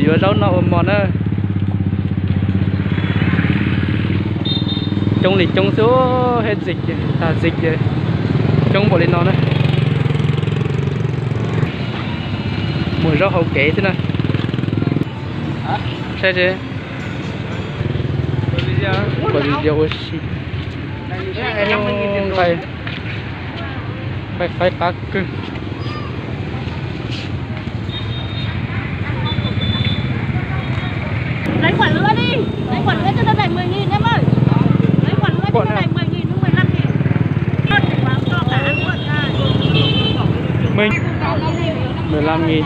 Yuav zaub noj ua mov na. Coob li coob xwb, hej zim, tag zim ces coob npaum li no na. Muag zaub hauv kev xwb na. Saib seb. Kuv video ua si. Nqaij, nqaij qaib qab kawg. Lấy quả lứa đi, lấy quả lứa cho nó đẩy mười nghìn em ơi. Lấy quả lứa cho nó đẩy mười nghìn, mười lăm nghìn. Mười, mười lăm nghìn.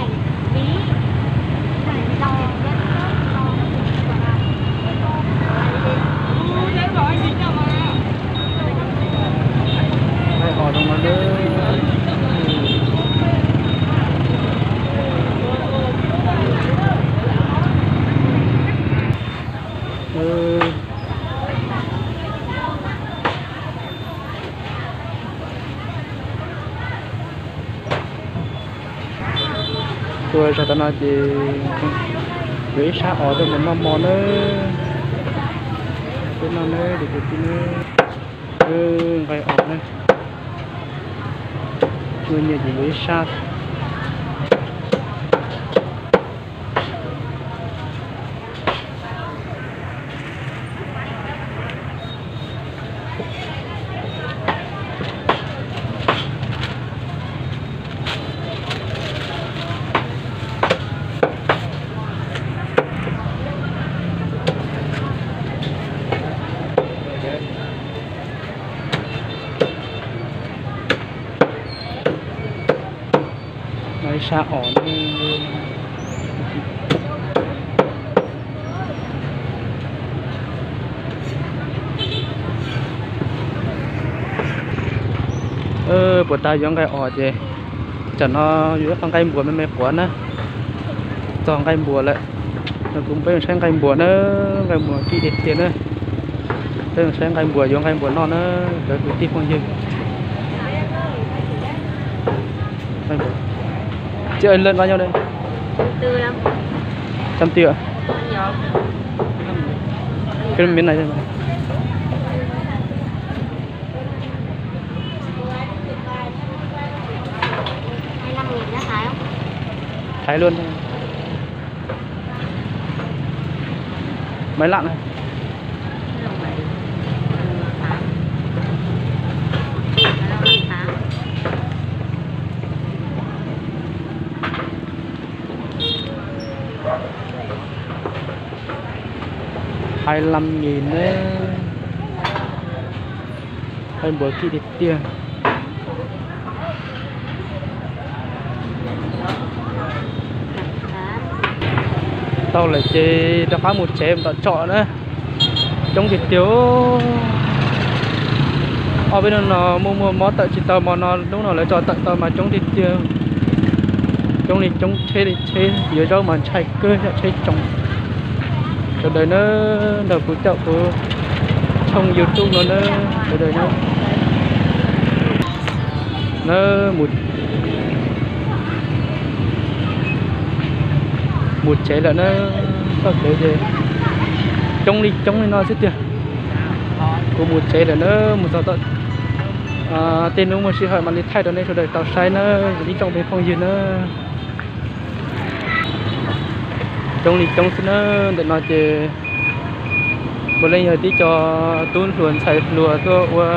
Nqaij os zoo no na. Tuaj zog tom no ces yuav ib sab os tuaj mus noj mov nawb. Peb noj nawb ces kwv tij nawb. Nqaij os na. Nyiaj ces yuav ib sab. Ib sab os. Puas tas yuav nqaij os ces tsam no yuav ib qho nqaij npuas me me quav na. Txog nqaij npuas lawm. Kuv peb saib nqaij npuas na, nqaij npuas kib tiag tiag na. Peb saib nqaij npuas, yuav nqaij npuas noj na, cov kwv tij phooj ywg. Nqaij npuas. Chị ơi, lợn bao nhiêu đây? Tư lắm. Trăm tư ạ? Cái miếng này đây mà. Thái luôn thôi. Máy lạnh này. Hai lăm nghìn đấy. Nqaij npuas kib tiag tiag. Tau lawm ces rov qab mus tsev tom tsom na. Coob tiag tiag. Ob peb hnub no muaj muaj mob tawm tsis tau, hmo no hnub no lawv tso tawm tau mas coob tiag tiag. Coob li coob, tsheb li tsheb, yuav zaub mas ntshai kawg, yog tsheb tsoom. Sawv daws na, nrog kuv caum kuv tshooj YouTube no na, sawv daws na. Na, mus tsev lawm na, txoj kev ces coob li coob li no xwb tiag. Kuv mus tsev lawm na, mus txog tej hnub muaj sij hawm mam li thaij rau nej sawv daws tau saib na, ib tsoom phooj ywg na. Coob li coob xwb na, ntawm no ces puav leej yog tib co tub hluas ntxhais hluas tuaj ua